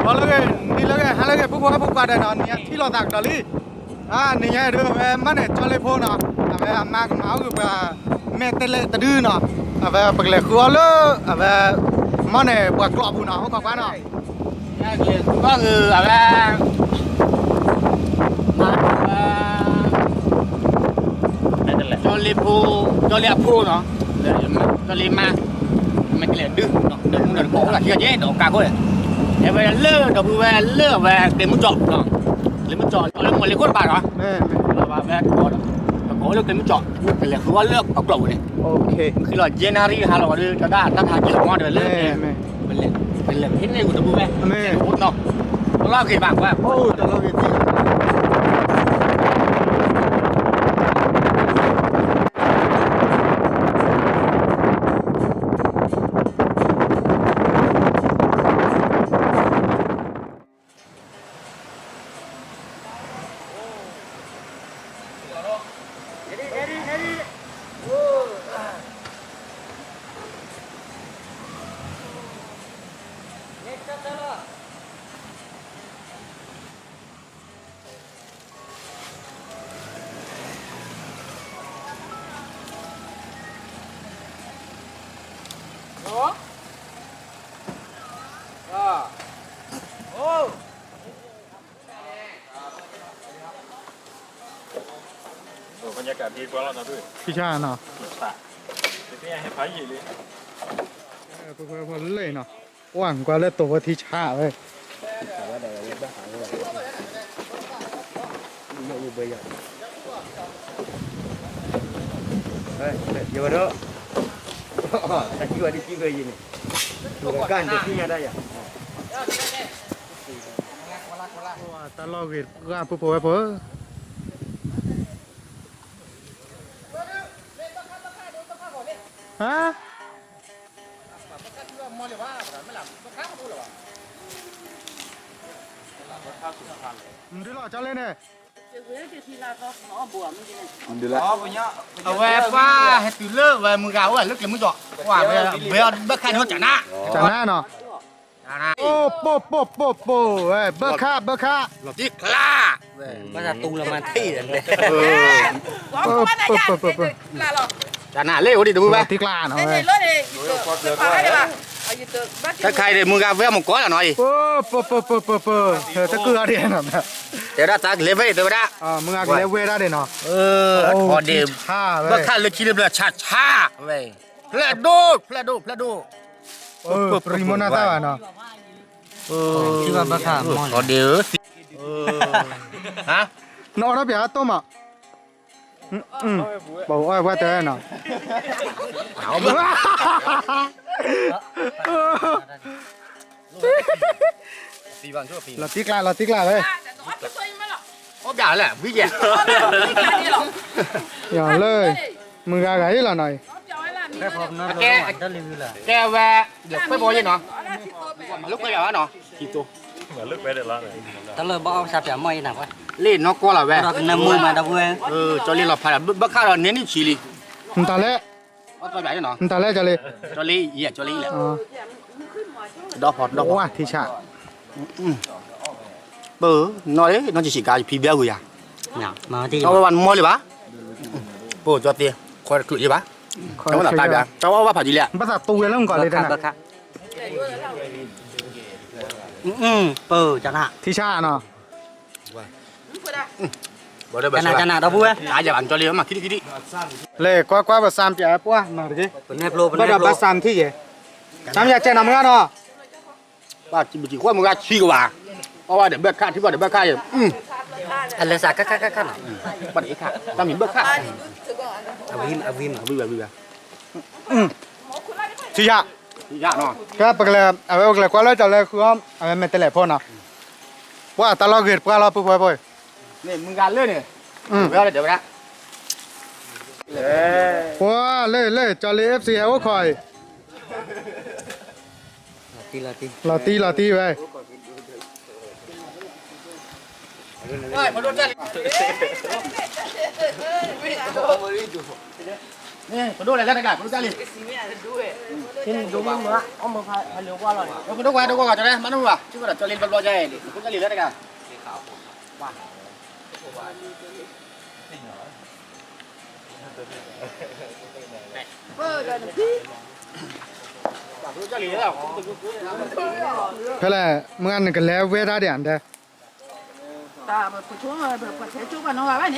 ဂီၤလၢအဂ့ၤ, နံၤလၢအဂ့ၤ, ဟါလၢအဂ့ၤ ပုၢ်ဖိဝဲၢ်ဖိ ပှၤဒဲးနီၤ, နံၤအထံၣ်လိာ်သးကဒီးလံ. အါ နံၤညါဒုး အဝဲမၤန့ၢ်ကၠီလ့ဖိနီၤ, အဝဲအမါကမၤအီၣ်ဂ့ၤပှၤ မဲာ်တဲးလဲးတဒုနီၤ, အဝဲပကလဲၤဃုအီၣ်လၢ အဝဲ မၤန့ၢ်ပှၤကျိးအပူၤနီၤ, အိၣ်ခိးကွၢ်နီၤ. ကလဲၤဃုအီၣ်ဂ့ၤ အဝဲ မၤ ကၠီလ့ဖိ, ကၠီလ့အဖိနီၤ, ကၠီလ့မါ, မဲာ်တဲးလဲးဒု, ဒီးမူဒီးတကိးအိၣ်လီၤခံဂၤက့ၤ ဒီးကးခိၣ်န့ၣ်, အဝဲလၢဒီပုၢ်ဝဲၢ်လၢအဝဲကျဲမုၢ်ကၠီ, ကျဲမုၢ်ကၠီ လၢမီၤလ့ၤခိၣ်တဘၣ်နီၤ, လၢအဝဲတကိးဒီး တကိးလၢကျဲမုၢ်ကၠီ, ကလဲၤဃုအီၣ်လၢအကျိးပူၤန့ၣ်, ဃုလီၤယဲၢ်နၣ်ရံၣ်ဟါလီၤဝဲဒုး တၢ်တၢ်ဟးက့ၤလီၤမီဒီးလၢ ပလဲၤဖဲန့ၣ်ဝံၤတပူၤဝဲ, ပလဲၤအိၣ်နီၤ, တလီၢ်ဂ့ၤဘၣ်ကွၢ်, တလီၢ်ဂ့ၤသံ ထံဆါနီၤ, ပှၤလၢနီၤ, ပှၤကွၢ်လၢတိၤဝဲထံဆါဝဲ, ယဝဲဒၣ်, တၢ်ကံၢ်ဝဲဒ်ကံၢ်ဝဲယံၤန့ၣ်, ကၢ်န့ၣ်တသ့ၣ်ညါတၢ်ယၤ, တၢ်လီၢ်ဂ့ၤဂၤ ပုၢ်ဖိဝဲၢ်ဖိဧၢ, ဟါ မနုၤလီၤကၠီလ့န့ၣ်, အဝဲပှၤဟဲတုၤလၢဝဲမုၢ်ဂၤအိၣ်လၢကျဲမုၢ်ကၠီ, ပှၤဝဲဘၢခၣ်န့ၣ်အိၣ်ကနၣ်, ကနၣ်နီၤ, ပိၢ်ပိၢ်ပိၢ်ပိၢ်ပိၢ်, ဘၢခၣ်ဘၢခၣ်, လီၤတံၢ်ကျါ, ဘၣ်သးတူလီၤမၤထံၣ်ဒီး, ပိၢ်ပိၢ်ပိၢ်ပိၢ်, ကနၣ်လၢအိၣ်ဒံးတမုၢ်ဘၣ်, လီၤတံၢ်ကျါနီၤ, တၢ်ခါအံၤန့ၣ် မုၢ်ဂၤဝဲမုၢ်ကီးလီၤနီၤအံၤ, ပိၢ်ပိၢ်ပိၢ်ပိၢ်ပိၢ်, တကုၢ်အီၤဒံးနီၤ, တဲဝဲဒၣ်သးကလဲၤဝဲအံၤ တဲဝဲဒၣ်, မုၢ်ဂၤကလဲၤဝဲဒၣ်ဒံးနီၤ, ထီဒ့, ဘၢခၣ်လၢခံလၢဘျၢၣ်ဆါဆါဝဲ, ဖျဲၣ်ဒိၣ် ဖျဲၣ်ဒိၣ် ဖျဲၣ်ဒိၣ်, ပရံမိၢ်နီၢ်သၣ်ဘၣ်နီၤ, ထီဒ့ဧၢ, နအီၣ်ထီၣ်ပၠးအတိၢ်မး, ပှၤအီၣ်ဝဲတဲနီၤ, လီၤတံၢ်ကျါ လီၤတံၢ်ကျါဝဲ, အီၣ်ပၠးလဲၣ် ဝံယဲၢ်, လၢ မုၢ်ဂၤဂၤအံၤလီၤနီၤအံၤ, ကဲဝဲ, ယခွဲးဘီယဲၢ်နီၤ, မၤလိခွဲးယၤဘၣ်နီၤ, တၢ်လၢဘၣ်အီၣ်ပသးပၠးမီၢ်အံၤနၤ, လ့ၣ်နီၢ်ကီၢ်လီၤဝဲ, ကၠီလ့လီၤဖးဒီး ဘၢခၣ်ဒီးနဲနံၣ်ဆံလံ, နတၢ်လဲၣ်, နတၢ်လဲၣ်ကၠီလ့, ကၠီလ့ယဲၢ် ကၠီလ့ယဲၢ်, ဒီဖီဒီဖီ, ထံဆါ, ပၢ်, နီၢ်လ့ နီၢ်ကဆံးကါ ယဖံဘဲအဂုၤယၤ, တၢ်ဝဲဝဲနမီၢ်လံဘၣ်, ပၢ်ကၠီသ့, ခွဲးတချုးလံဘၣ်, တၢ်ဝဲနတၢ်ဘၣ်, တၢ်ဝဲဝဲဖးဒံးလံ, ဘၣ်သးတူဝဲလၢမုၢ်ကီးလံတနၤ, ပၢ်ကနၣ်, ထံဆါနီၤ, ကနၣ်ကနၣ်ဒီပုၢ်ဝဲၢ်, လဲၤကွၢ်ကွၢ်ပစၢ်ပၠးပှၢ်နီၤတက့ၢ်, ဘၣ်ဒီးဘၣ်စၢ်ထံၣ်ယဲ, စၢ်ပၠးကဲနီၤမုၢ်ဂၤနီၤ, ဘၣ်စံးဘျုးစံးဖှိၣ်မုၢ်ဂၤဆံးကဝၤ, အီၣ်ဝဲဒီးဘၢခၣ် ထံၣ်ဘၣ်ဒီးဘၢခၣ်ယဲ, အလဲၤစးခါခါခါခါနီၤ, ဘၣ်ဒီးခါ တၢ်မံၤဘၢခၣ်, အဝံၤမး အဝံၤမး, ထံဆါ, ကဲပကလဲၤ အဝဲပကလဲၤကွၢ်လၢကၠီလ့ဃုအီၣ် အဝဲမဲာ်တဲးလဲးဖိနီၤ, ပှၤတၢ်လီၢ်ဂ့ၤတပှၢ်လီၤ ပုၢ်ဖိဝဲၢ်ဖိ, မုၢ်ဂၤလၢန့ၣ်, ဝဲတဲဝဲဒၣ် ပှၤလၢလၢ ကၠီလ့ FC ဟဲအိၣ်ခိးအံၤ, လီၤတံၢ်လီၤတံၢ်ဝဲ, ပဒိၣ်လဲၤလၢတဂၤ ပဒိၣ်တၢ်လံ, ဒိၣ်မး အီၣ်မၢဖးလၢကွၢ်လီၤန့ၣ် ပဒိၣ်ကွၢ်ဒိၣ်ကွၢ်ကီးကၠီလဲ မၤနၢ်မုၢ်ဘၣ် ကၠီကဒီးကၠီလံဘျီဘျီကဲအံၤ ပဒိၣ်တၢ်လံလၢတဂၤ ဖဲလဲၣ် မုၢ်ဂၤနကလဲၤဝဲဒၣ်ဒံးဧါ တဲ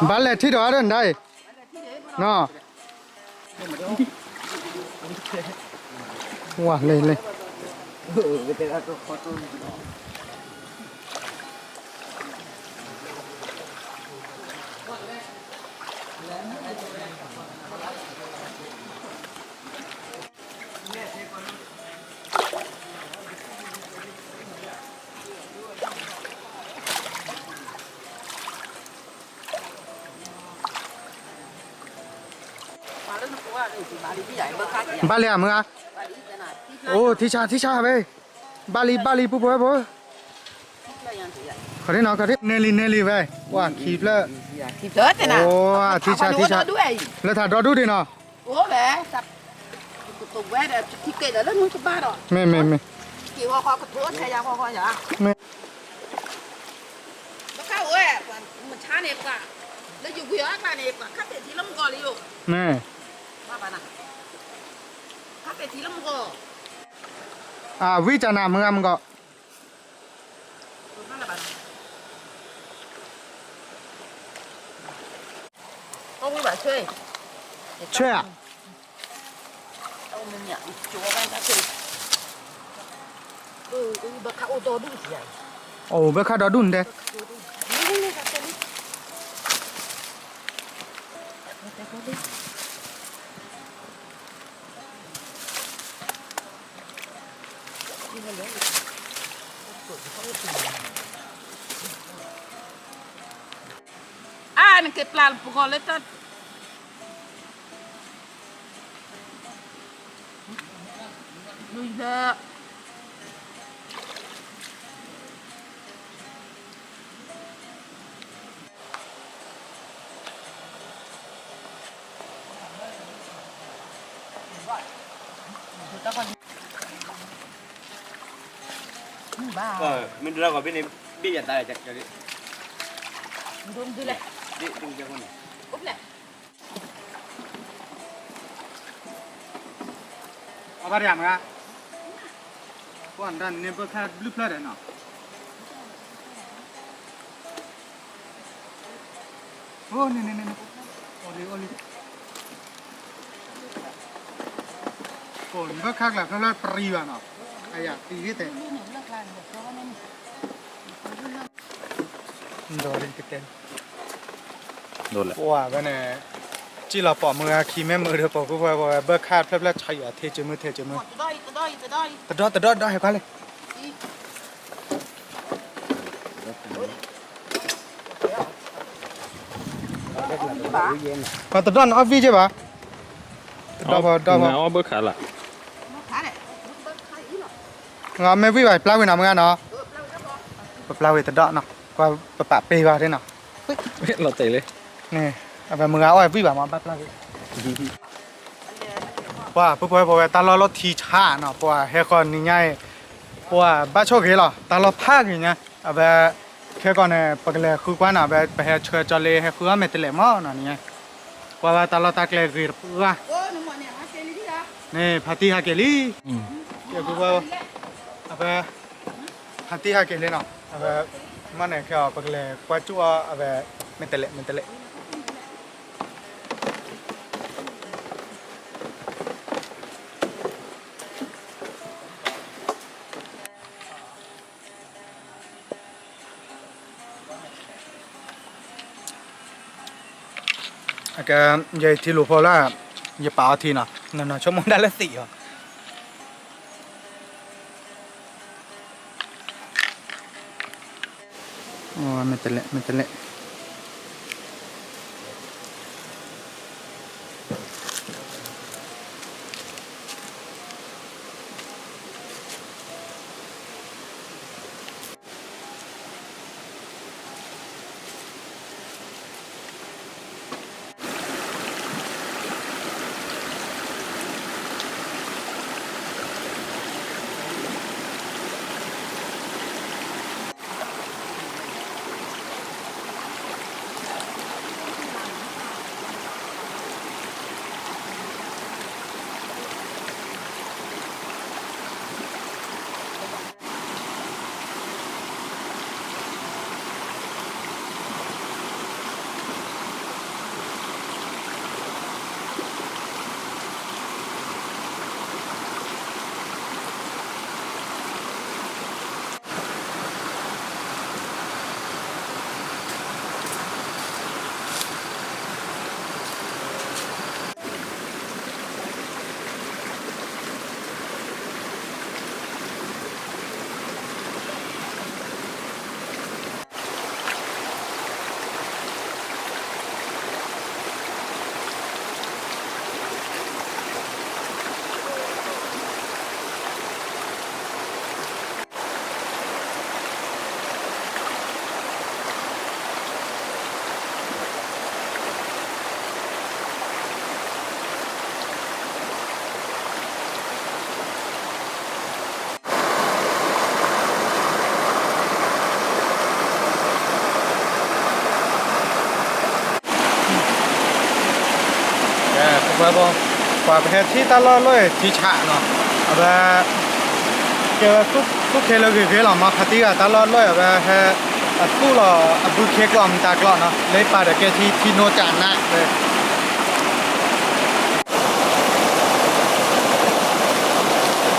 ဘၣ်လဲၤထံၣ်ဒီးအါဒၣ်နဒၣ်အံၤ နီၤ ဝါ လ့လ့ ဘၣ်လံဧါ မုၢ်ဧါ, အိၣ် ထံဆါ ထံဆါဝဲ, ဘၣ်လံ ဘၣ်လံ ပုၢ်ဖိဝဲၢ်ဖိ, ခီဒ်နီၤ ခီဒ် နဲလံ နဲလံဝဲ, ပှၤခံဖျၢၣ်, အိၣ် ထံဆါ ထံဆါ, လၢထးဒီဒူၣ်ဒံးနီၤ, မ့ၢ် မ့ၢ် မ့ၢ် မ့ၢ် မ့ၢ် အဝံၣ်ကနၤ မုၢ်ဂၤမုၢ်ဂီၢ်, ဆွဲဧါ, အိၣ် ဘၣ်ခါဒီဒူၣ်န့ၣ်တဲ အါ နက့ၤပျၢ်ပဂီၢ်လၢတၢ် မ့ၢ်ဒုးလၢဂီၤဘ့ၣ်န့ၣ် ဘ့ၣ်ယၤတၢ်လဲၣ်, ဒ်လဲၣ်, အဘၣ်တဂၤမ့ၢ်, ပှၤဒၣ်န့ၣ်ဘၣ်ခါဘျုးဖျၢၣ်ဒီးနီၤ အိၣ်လံ အိၣ်လံ, ဘၣ်ခါကျါဖျၢၣ်ဖျၢၣ်ပရံဘၣ်နီၤ, အယၤသံဂ့ၤတဲ, ဒီးကတဲ, ပှၤဝဲန့ၣ်, စံၣ်လီၤပိာ်မုၢ်ဂၤခံမ့ၢ်မုၢ်ဒီးပိာ်ခိၣ်ပှၤဝဲ ဘၣ်ခါဖျၢၣ်ဖျၢၣ်ဆါယွၤ ထဲစၢမုၢ်ထဲစၢမုၢ်, တဒီတဒီဒီဟဲခွါလဲၣ် ပှၤတဒီနအီၣ်ဝံၣ်က့ဘၣ်, တဒီဖီဒီဖီ, မ့ၢ်ဝံၣ်ဘၣ်ပျၢ်ဝံၤနီၤမုၢ်ဂၤနီၤ, ပပျၢ်ဝံၤတဒီနီၤ, ပပာ်ပ့ၤဘၣ်ထဲနီၤ, လီၤတဲာ်လံ, န့ၣ်, အဝဲမုၢ်ဂၤအီၣ်ဝံၣ်ဘၣ်မ့ၢ်ဘၣ်ပျၢ်ဝံၤ ပှၤပုၢ်ဖိဝဲၢ်ဖိဝဲတၢ်လီၢ်လီၢ်ထံဆါနီၤ, ပှၤဟဲဃီၤနံၤညါအံၤ, ပှၤဘၣ်ဆိၣ်ဂ့ၤလီၤ တၢ်လီၢ်ဖးဂ့ၤညါ, အဝဲ, ခဲကီးန့ၣ် ပကလဲၤဃုကွၢ်နီၤ အဝဲပဟဲဆှၢကၠီလ့ ဟဲဃုအီၣ်မဲာ်တဲးလဲးမီၢ်နီၤနံၤညါ, ပှၤဝဲတၢ်လီၢ်တၢ်ကျဲဂ့ၤတပှၢ်, န့ၣ် ဖါတံၢ်ဟးက့ၤလံ, အဝဲ, ဖါတံၢ်ဟးက့ၤလံနီၤ, အဝဲ, မ့ၢ်န့ၣ်ခဲအီၤ ပကလဲၤကွၢ်ကၠူၣ်အီၤ အဝဲ, မဲာ်တဲးလဲး မဲာ်တဲးလဲး အကဲ, ယထံလူၤဖိလၢ, ယပာ်အီထံနီၤ, နီၤနီၤဆိကမိၣ်ဒၣ်လၢသံးအီၤ, မဲာ်တဲးလဲး မဲာ်တဲးလဲး ပှၤပဟဲထံၣ်တၢ်လီၢ်လီၢ်အံၤထံဆးနီၤ, အဝဲ ကဲဝဲသူၣ်ခဲလၢာ်ဂ့ၤဂ့ၤလီၤမး, ခးသံဂၤတၢ်လီၢ်လီၢ်အံၤ အဝဲဟဲ အသူၣ်လီၤအဘုခ့ကျီၢ်မတၤကျီၢ်နီၤ, လၢပာ်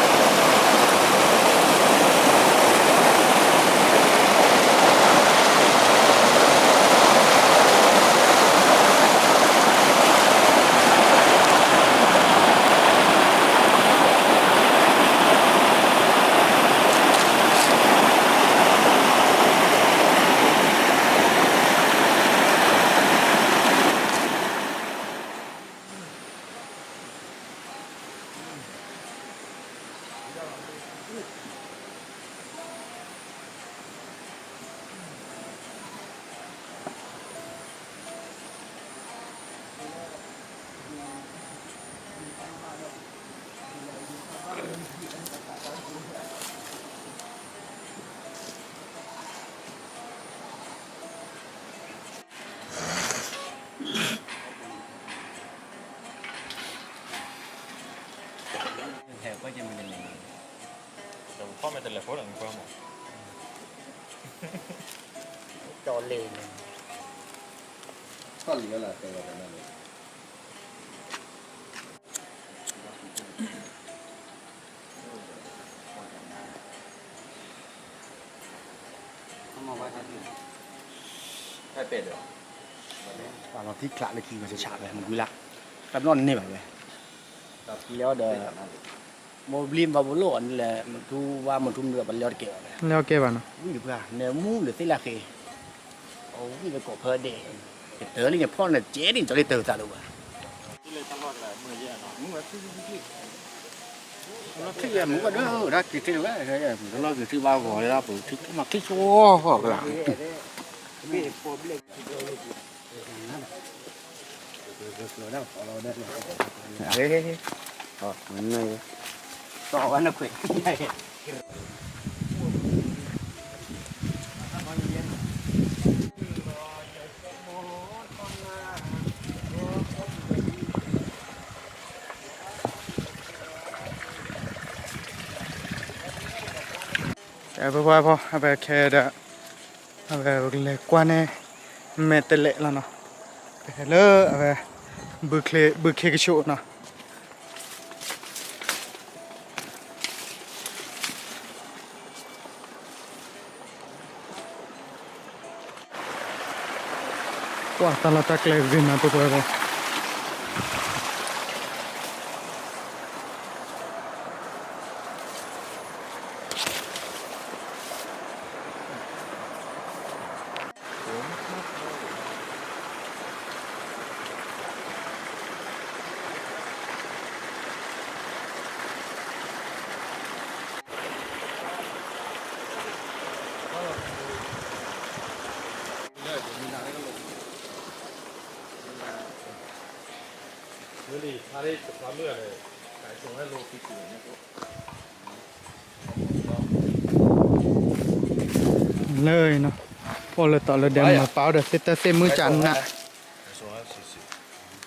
ဒီးကဲထံထံနိတၢ်နးဝဲ ပာ်လီၤထံချးလၢခံကဆးဆးဝဲ မကွံလၢ တၢ်ဘျီန့ၢ်ဘၣ်ဝဲ လၢဒီး မိၢ်ဘျံးဘၣ်ဘိလိၣ်အီၤန့ၣ်လဲၣ် မထူဝါမထူမနုၤပလီၢ်တကဲဘၣ်ဝဲ လီၢ်ကဲဘၣ်နီၤ ဝံၣ်တပှၢ် နမူလၢသ့ၣ်လၢ်ဃ့ အဝံၣ်လၢကိးဖၢဒဲး ကတၢၢ်လံန့ၣ်ဖီၣ်န့ၣ် ကဲဒ်န့ၣ် ကၠီလံတၢ်သးလၢဘၣ် လီၤထံၣ်ယဲမူကဒၢဒၣ်က့ၤထံၣ်ဝဲ တလီၢ်က့ၤထံၣ်ဘၣ်ဂီၤလၢပူၤထံၣ်မၤထံၣ်ဆိကလၢ ပဝဲဖီ အဝဲခဲဒီး အဝဲလဲၤကွၢ်န့ၢ် မဲာ်တလဲးလီၤနီၤ ပဟဲလၢအဝဲ ဘုခ့ကဆူးနီၤ ကွၢ်တၢ်လီၢ်တၢ်ကျဲဂ့ၤမး ပပှဲၤပှဲၤ လၢနီၤ အိၣ်လၢတီၤလၢဒဲးမၤပာ်အီၤဒီးသ့ၣ်တၢ်သ့ၣ်မုၢ်ကနး လၢနတက့ၤတီၤ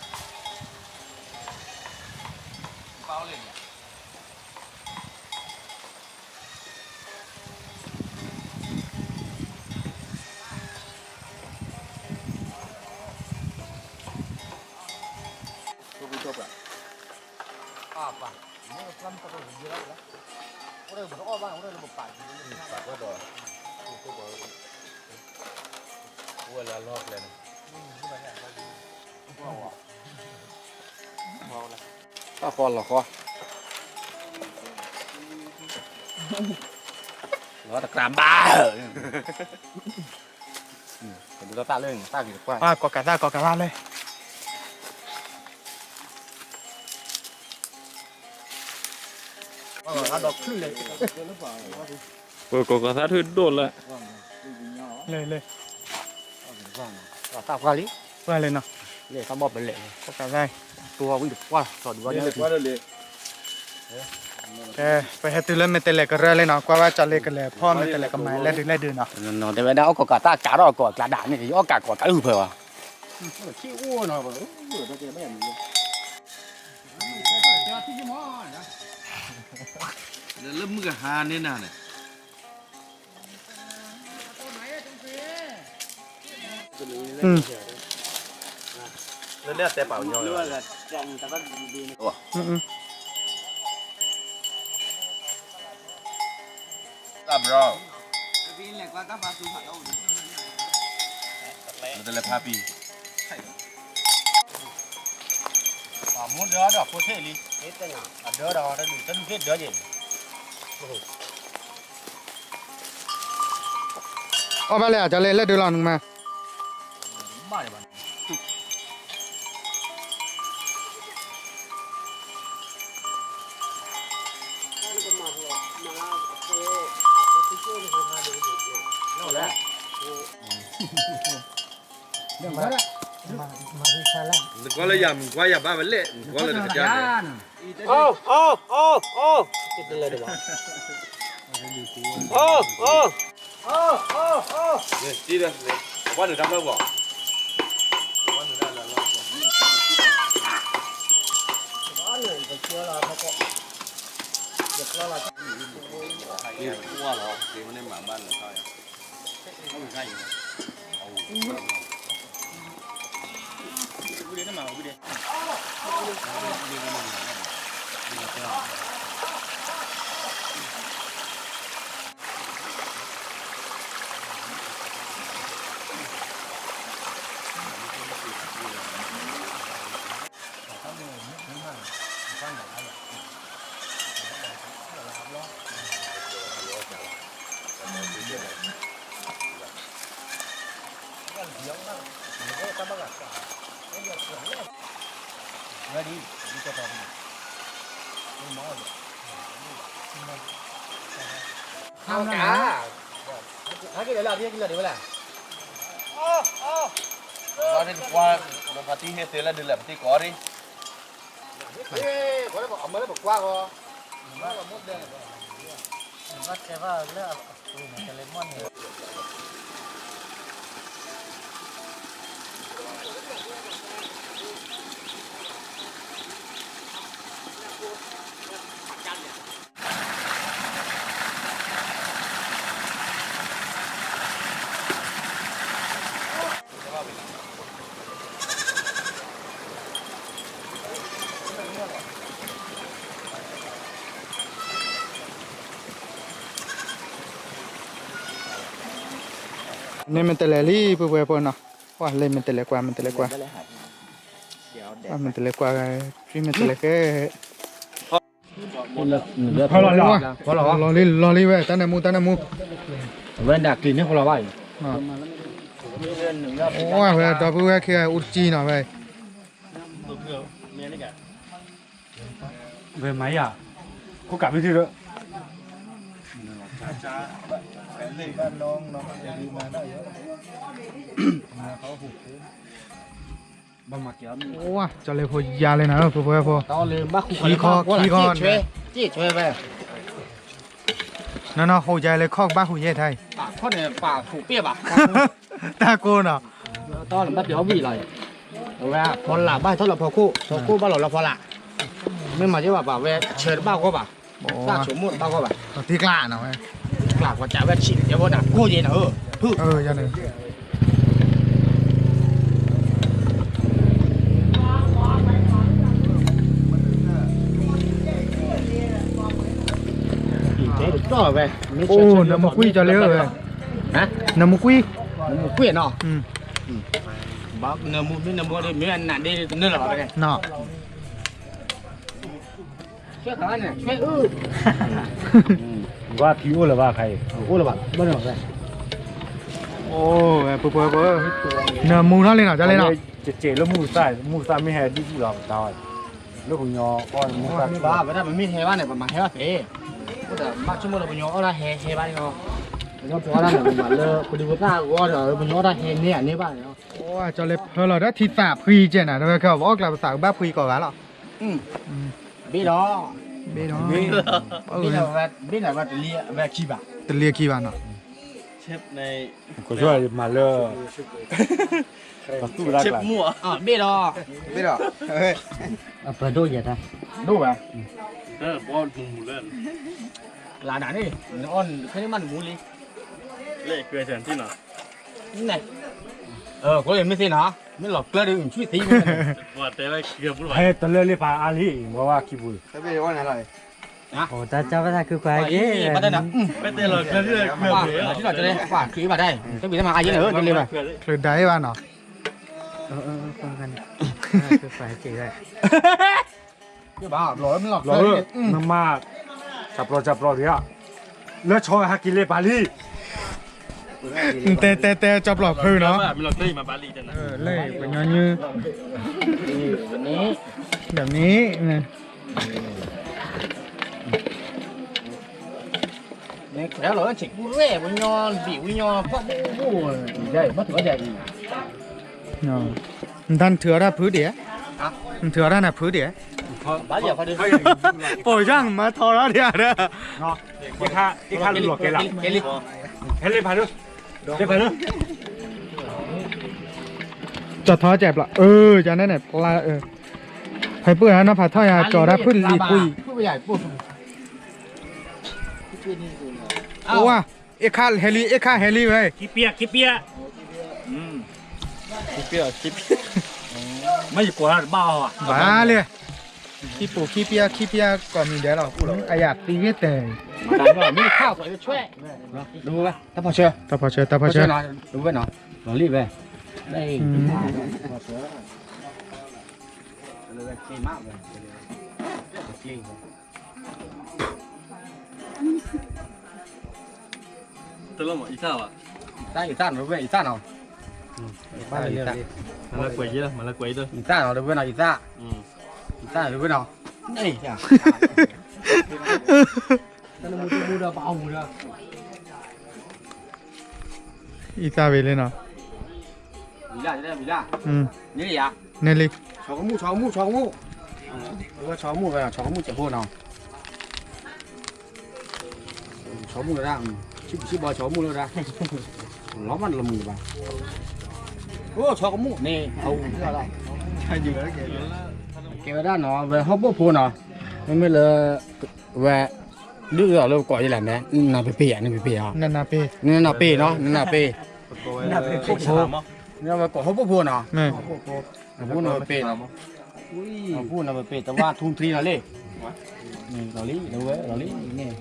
တၢ်ဃီလီၤဃီ လီၤတကြၢးဘၣ် တၢ်လၢတၢ်ဂ့ၤတကွၢ် ကီၢ်ကးသၣ် ကီၢ်ကးသၣ်လၢ ပကီၢ်ကးသၣ်ထုးဒိၣ်လၢ လၢ လၢ တၢ်ပှၢ်လံ ပှၢ်လံနီၤ လၢတၢ်ဘီၣ်ပလဲာ် ကီၢ်ကးသၣ် တိဝံၣ်တပှၢ် စီၤဒုဘၣ်န့ၣ် ကဲ, ပဟဲတုၤလၢမဲာ်တဲးလဲးကရၢလံနီၤ, ကွၢ်ဘၣ်ကၠီလ့ကလဲၤဖီၣ်မဲာ်တဲးလဲးကမၤလဲၤဒုးလဲၤဒုးနီၤ, တဲဝဲဒၣ်အီၣ်ကီးကးတၢ်ကးထီၣ်ကီးအကျါဒၣ်န့ၣ် ယအီၣ်ကးကီးတၢ်အုၣ်ဖဲဝဲ, လၢမုၢ်ကဟါန့ၣ်နၤန့ၣ် လၢတဲပာ်ညီလီၤ, တၢ်ဘျီ, မ့ၢ်တလဲၤဖးပံၤ, ပှၤမူဒၢဒီးဖိသ့ၣ်လံ, အဒၢဒီးတဒုးတဒုးသ့ၣ်ဒၢက့ၤ, အီၣ်ဘၣ်လဲၣ် ကၠီလ့ လဲၤဒုးလီၤနကမၤ နကွၢ်လၢယၤ မကွၢ်ယၤဘၣ်ဝဲလဲၣ် နကွၢ်လၢနကစၢ်န့ၣ်, အိၣ် အိၣ် အိၣ် အိၣ်, အိၣ် အိၣ်, အိၣ် အိၣ်, န့ၣ်မ့ၢ်တဲလဲၣ်လံ ပှဲၤပှဲၤပှဲၤနီၤ, ပှၤလဲၤမ့ၢ်တဲလဲၣ်ကွၢ် မ့ၢ်တဲလဲၣ်ကွၢ်, မ့ၢ်တဲလဲၣ်ကွၢ်, မ့ၢ်တဲလဲၣ်ကဲ လီၤလံ လီၤလံဝဲ တၢ်နၢမူ တၢ်နၢမူ, ဝဲဒၣ်ကျံၤန့ၣ်ဃိလီၤဘၣ်အံၤ, အိၣ်ဝဲဒီပုၢ်ဝဲၢ်ခံဂၤအူတကံနီၤဝဲ ဝဲမၤယၤ, ခိၣ်ကးမ့ၢ်ထံၣ်ဒီး ကၠီလ့ဖိယါလဲၣ်နၤ ဖိဖိဖိ, ခံခီ ခံခီ, နီၢ်နီၢ် ဟူးယါလၢခီၣ်ကဘၣ်ဟူးယဲၢ်ထဲအံၤ, တၢ်ကိးနီၤ, အဝဲဖီလာ်ဘၣ်ထီၣ်လီၤဖီခိၣ် ဖီခိၣ်ဘၣ်လီၤလီၤဖီလာ်, မ့ၢ်မၤယဲၢ်ဘၣ်ဘၣ်ဝဲ ဆၢတဘၣ်ဂီၢ်ဘၣ်, တၢ်ဆိကမိၣ်တဘၣ်ဂီၢ်ဘၣ်, တံကျးနီၤဝဲ, တံကျးကွၢ်ကးဝဲဆံး ယဲၢ်ဘၣ်ဒၣ်ကိၢ်ယဲၢ်နၤဧၢ, အိၣ်နမူကွံာ်ကၠီလ့ဧၢဝဲ, နမူကွံာ်, နမူကွံာ်နီၤ, နမူမ့ၢ်နမူမ့ၢ်နနးဒ့တနၢ်လီၤဘၣ်, ကွၢ်ထံအိၣ်လၢၤဘၣ်ခါအံၤ, အိၣ်လၢၤဘၣ်, အိၣ်ဝဲ, နမူထီၣ်လံနီၤ ကၠီလ့နီၤ, ကစဲးလၢမုၢ်သၣ်, မုၢ်သၣ်မ့ၢ်ဟဲဒ်ပူၣ်လီၤပတၢ်ဝဲ, လၢပညီအီၣ်မုၢ်သၣ်, ဝဲဒၣ်ပမ့ၢ်ဟဲဘၣ်န့ၣ် ပမၤဟဲဘၣ်သ့, အိၣ်ဒီးဘၣ်ဆိကမိၣ်လၢပညီအီၣ်ဒၣ်ဟဲဟဲဘၣ်န့ၣ်လီၤ, ပညီပအီၣ်ဒၣ်န့ၣ်ပမၤလၢပဒုပသၣ်အဂီၢ်ဒီး ပညီအီၣ်ဒၣ်ဟဲန့ၢ်အန့ၢ်ဘၣ်န့ၣ်လီၤ, ကၠီလ့ဖၢလီၤဒီးထံသးဖှံကဲနၤ တဝဲခဲအီၤ ပအီၣ်ကျးပသးကဘၣ်ဖှံကီးဂၤလီၤ, ဘ့ၣ်လီၤ, ဘ့ၣ်ဒီး, ဘ့ၣ်ဒီးဝဲတလံၤခံဘၣ်, တလံၤခံဘၣ်နီၤ, ကမၤလၢ, ဘ့ၣ်ဒီး, ဘ့ၣ်ဒီး, အပဒိၣ်ယဲၢ်တၢ်, ဒိၣ်ဘၣ်, လၢဒၣ်န့ၣ်, နအီၣ်ခဲန့ၣ်မးနမူလံ, လၢကွဲးစၢ်န့ၣ်နီၤ, န့ၣ်, ကိးမ့ၢ်သ့နီၤ, မ့ၢ်လီၤကျၢၢ်ဒီး နဆွံသံ, ဟဲတလၢလ့ပာ်အါလံ, ဘဝခံပူၤ, တၢ်ကၢ်ဝဲဒၣ်ခုခွါက့ၤ, ပှၤတလၢလ့ပာ်အါလံ, တဘၣ်တမၤအါယဲန့ၣ်, တလ့ဘၣ်, ချုးဒၣ်အ့ၣ်ဘၣ်နီၤ, ခုခွါက့ၤဝဲ မ့ၢ်မး, တပျီတပျီဒံး, လၢဆီဟဲက့ၤလ့ပာ်လံ, တဲတဲတဲ ကၠီပျီဖုနီၤ, လၢပညီနုၢ်, ဒီးမ့ၢ်, နတၢ်နထုးအီၣ်တၢ်ဖုဒံး, နထုးအီၣ်တၢ်နဖုဒံး, ပိာ်ယၢ်မၤထီရီဒံး, ကၠီထီကဲးပျီ, အၢ ကန့ၣ်န့ၣ်, ဖဲပှၢ်နီၤဖးထီၣ်ယၤ ကၠီတၢ်ဖုလံၤကွံာ်, ဝါ, အ့ၣ်ခါဟဲလံ အ့ၣ်ခါဟဲလံဝဲ, မ့ၢ်ယကိးတၢ်တဘၣ်အီၤ, ဘၣ်လံ, ခံပူၤခံပျၢ် ခံပျၢ်ကိးမံၤဒဲးလီၤ, အယၤသံဂ့ၤတဲာ်, တၢ်ဖီၣ်ဆၢ တၢ်ဖီၣ်ဆၢ လီၤလံဝဲ, တလီၤမး အံသၣ်ဘၣ်, အံသၣ်နီၤ ဝဲအံသၣ်နီၤ, မၤလၢကွဲးယဲလီၤ မၤလၢကွဲးယဲလီၤ, အံသၣ်နီၤ တဝဲနီၤ အံသၣ်, အံသၣ်တဝဲနီၤ, အံသၣ်ဝဲလံနီၤ, န့ၣ်လံ, ဆီကမူၣ် ဆီကမူၣ် ဆီကမူၣ်, ဝဲဆီကမူၣ်ဝဲ ဆီကမူၣ်စဲးဖိနီၤ, ဆီကမူၣ်လၢဒၣ်, ဆံးဘီဆီကမူၣ်လၢဒၣ်, လီၤမးလီၤမုာ်ဘၣ်, အိၣ်ဆီကမူၣ်န့ၣ် အဝဲဒၣ်နီၤ ဝဲဟီၣ်ဘိၣ်ဖိနီၤ, မ့မ့ၢ်လၢ, ဝဲ, ဒုးအီၤလၢပကိးယဲလဲၣ်န့ၣ် နနပ့ၤပ့ၤဧါ နပ့ၤပ့ၤဧါ, နနပ့ၤနီၤ နနပ့ၤ, ဝဲကိးဟီၣ်ဘိၣ်ဖိနီၤ, အပူၤနပ့ၤနီၤ, အပူၤနပ့ၤ တဝါထူထံနီၤလံ, လီၤလံ လီၤလံန့ၣ်,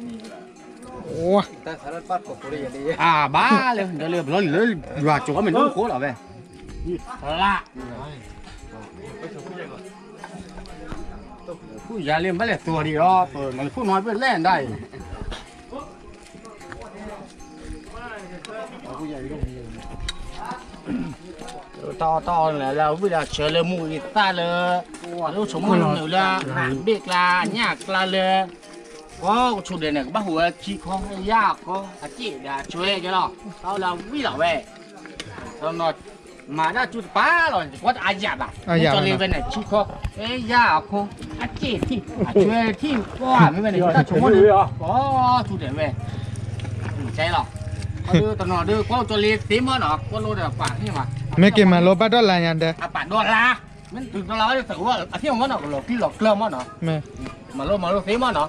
အဘၣ်လၢ လီၤလံလၢယွၤကၠိမ့ၢ်နအိၣ်ဃိလီၤဝဲ, လၢ ဖုယၤလံ ဘၣ်လဲၤသိးဒံးဒီး ပမၤလၢဖုနီၤ ပလဲၣ်ဒၣ်အံၤ, တၢ်အီၣ်တၢ်အီန့ၣ်လၢဝံၣ်လၢဆၢလၢမူအံသၣ်လၢ, လၢဆိကမိၣ်နုာ်လၢ, ဘ့ၣ်ကျါညၣ်ကျါလၢ, ကိးကဆူၣ်ဒဲးန့ၣ် ကဘၣ်ဟူးဝဲခံခီ, ယၢ်ခီ, အစ့ၣ်ဒီးအဆွဲကဲလီၤ, တၢ်အီၣ်လၢဝံၣ်လီၤဝဲ မၤတၢ်စူၢ်တပၤလီၤ ကွၢ်တအါယၣ်ဘၣ်, မ့ၢ်ကၠီလ့ဝဲန့ၣ် ဆံခီ, ယၢ်အခိ, အစ့ၣ်ထံၣ်, အဆွဲထံၣ်, ကွၢ်မ့ၢ်ဝဲန့ၣ် တၢ်ဆိကမိၣ်န့ၣ်, ကိးဆူၣ်ဒဲးဝဲ, ကဲလီၤ, တနီၤဒုး ကွၢ်ကၠီလ့သ့မီၢ်နီၤ ကွၢ်လိဒီးပာ်န့ၣ်မး, မ့ၢ်က့ၤမၤလိဘၣ်ဒီလါညါဒီး, အပာ်ဒီလါ, မ့ၢ်တုၤဒီလါဝဲတသးဝဲ အသ့ၣ်မီၢ်နီၤ ကလီၤကံလီၤကျၢၢ်မီၢ်နီၤ, မၤလိမၤလိသ့မီၢ်နီၤ,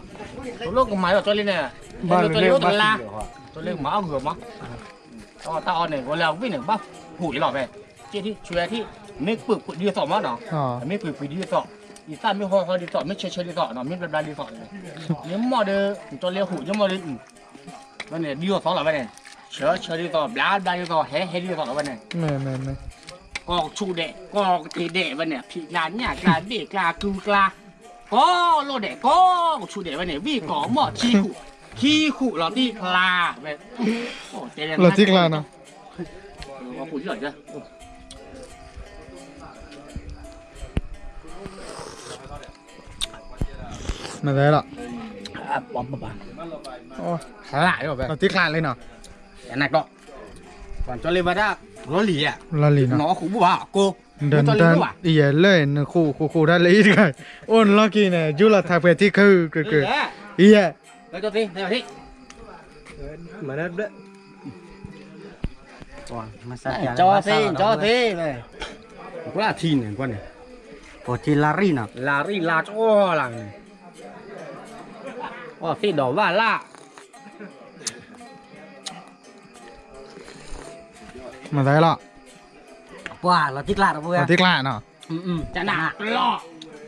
တလိၣ်ကမၤဒီးကၠီလ့န့ၣ်, ကၠီလ့ကမၤအီၣ်ဂီၤမီၢ် တၢ်အီၣ်န့ၣ် ဝဲလၢအဝံၣ်န့ၣ် ဘၣ်ဟူးအံၤလီၤဝဲ, စ့ၣ်ထံၣ်ဆွဲထံၣ်, မ့ၢ်ပှ့ၤပှ့ၤဒ်သိးမီၢ်နီၤ, မ့ၢ်ပှ့ၤပှ့ၤဒ်သိး, ယသၣ်မ့ၢ်ဟီဟီဒ်သိး မ့ၢ်ဆၢဆၢဒ်သိးနီၤ မ့ၢ်ဘျါဘျါဒ်သိး, မ့ၢ်မီၢ်ဒီး ကၠီလ့ဟူး ယမီၢ်ဒီး, ဝဲန့ၣ်ဒ်သိးလီၤဝဲန့ၣ်, ဆၢဆၢဒ်သိး ဘျါဘျါဒ်သိး ဟဲဟဲဒ်သိးလီၤဝဲန့ၣ်, ကိးကဆူၣ်ဒဲး ကိးကတ့ၤဒဲးဝဲန့ၣ် ဖံးကျါညၣ်ကျါဘ့ၣ်ကျါကုကျါ, ကိးလိၣ်ဒဲး ကိးကဆူၣ်ဒဲးဝဲန့ၣ် ဝံၣ်ကိးမီၢ်ခံဃူး, ခံဃူးလီၤတံၢ်ကျါဝဲ, လီၤတံၢ်ကျါနီၤ, မ့ၢ်လီၤ, လီၤတံၢ်ကျါလံနီၤ, ကၠီလ့ဘၣ်ဒၣ် လီၤလံၤဧါ, လီၤလံၤနီၤ, နအီၣ်ဃူဘၣ်ဘၣ်, ကိး, ဒ်တၢ်အံၤယဲၢ်လၢနဃူဃူဃူတၢ်လၢအံၤတဂၤ, အိၣ်နလီၢ်ခံန့ၣ် ယူၢ်လီၤထးပှဲၤထံခုၣ်ကက, အံၤယဲၢ်, မၤဒၣ်ဘျၢၣ်, ကၠီသ့, ကၠီသ့, ကွၢ်ထံန့ၣ်, ကွၢ်န့ၣ်, ပှၤထံလါရံၣ်နီၤ, လါရံၣ်လါကီလၢန့ၣ်, အီၣ်သ့ၣ်ဒီးဘၣ်လၢ မၤသးလီၤ, ပှၤလီၤတံၢ်ကျါတပူၤ, လီၤတံၢ်ကျါနီၤ,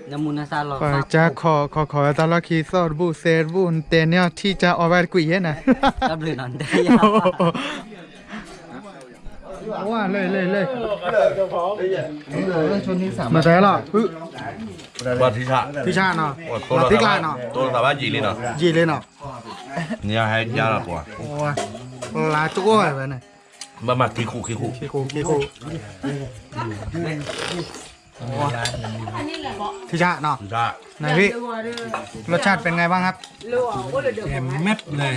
နမူနသးလီၤ, ပှၤကၠါခီခီခီဝဲတၢ်လီၢ်ခံ သီၣ်တဘူၣ်သဲတဘူၣ် နတဲန့ၢ်အီၤထံၣ်ကၠါအီၣ်ဝဲတကွံာ်ယဲၢ်နၤ, တၢ်ဘျုးနီၤ, ဝါ, လၢလၢလၢ, မၤသးလီၤ, ပှၤထံဆး, ထံဆးနီၤ, လီၤတံၢ်ကျါနီၤ, ယံာ်လံနီၤ, ယံာ်လံနီၤ, နဟဲကၠါလီၤပှၤ, လါကီဝဲန့ၣ်, ဘၣ်မၤခံခူခံခူ, ခံခူခံခူ, ထံဆးနီၤ, နဟံၣ်, รสชาติเป็นไงบ้างครับ, เค็มเม็ดเลย,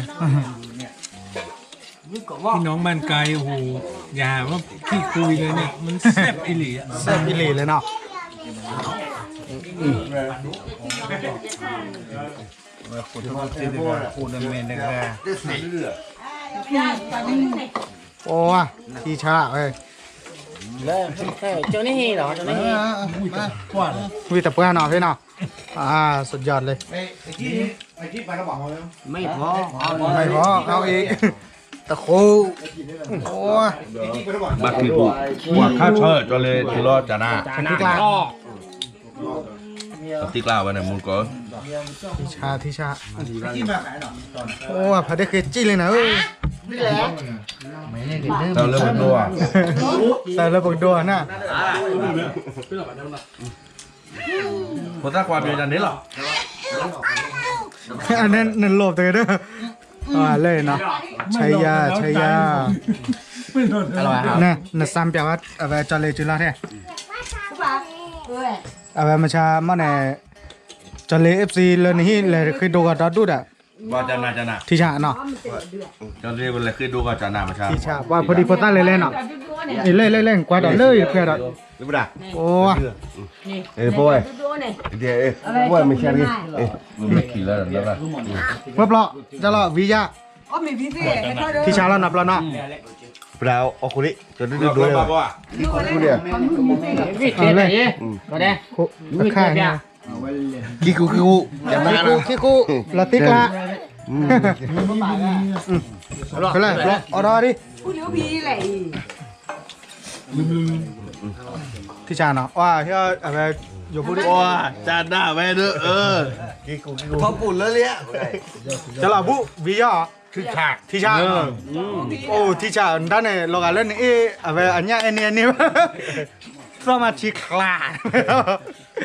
พี่น้องบ้านไกล โอ้โห อย่าว่าขี้คุยเลยเนี่ย มันแซ่บอีหลีอะ แซ่บอีหลีเลยเนาะ, အိၣ်, ထံဆးဝဲ, ဝံၢ်တပှၢ်နီၤ ဖဲနီၤ, อ่า สุดยอดเลย, ไม่พอ เอาอีก, တဃိ, ဘၣ်ခံခူ, ပှၤခါဆၢကၠီလ့ကၠီလီၤကၠနၤ, တံၢ်ကျါဝဲန့ၣ် မူကီး, ထံဆး, ထံဆး, အိၣ် ဖးဒိၣ်ဃ့ကံၣ်လံနၤဧၢ, တၢ်လၢပဒိၣ်ဧါ, တၢ်လၢပကဒိၣ်ဧါနၤ, ဖိသၣ်ခွါပျဲတၢ်န့ၣ်လီၤ, အန့ၣ်နလိာ်တဂ့ၤဒီး, လၢနီၤ, ဆဲးယါ ဆဲးယါ, နစၢ်ပျဲဝဲ အဝဲကၠီလ့ကၠီလီၤထဲ, အဝဲမဆါမ့ၢ်န့ၣ်, ကၠီလ့ เอฟซี လၢနဟံၣ်လဲၤဃ့ဒိဂီၤဒီဒူၣ်ဒီး, ထံဆးနီၤ, ထံဆး, ပှၤဖိဒံဖိသၣ်လဲၤလဲၣ်နီၤ, လဲၣ်လဲၣ်လဲၣ် ကွၢ်ဒီးလၢယခွဲဒီး, အိၣ်, ပှဲၤပျီ, ကၠီလီၤ ဝံယါ, ထံဆးလီၤနီၤပျီနီၤ, ပှဲၤအီၣ်ခိၣ်လံ, ကၠီဒူၣ်ဒူၣ်ဒိၣ်, အခါ, ခံခူခံခူ, ခံခူခံခူ, လီၤတံၢ်ကျါ, ဖဲလဲၣ် အီၣ်ဒီးဒ် ထံဆးနီၤ, အဝဲ, ယိၤဖိဒံ, ကၠနၢ်ဝဲဒၣ်, ထီၣ်ပူၤလၢလံ, ကၠီလီၤဘူၣ် ဝံယါ, ထံဆး, အိၣ် ထံဆး နတၢ်န့ၣ် လီၤဂာ်လၢနအ့ၣ် အဝဲအညၣ်အဲၣ်န့ၢ်အဲၣ်န့ၢ်, သီၣ်မၤဆံချါ မူဒီၣ်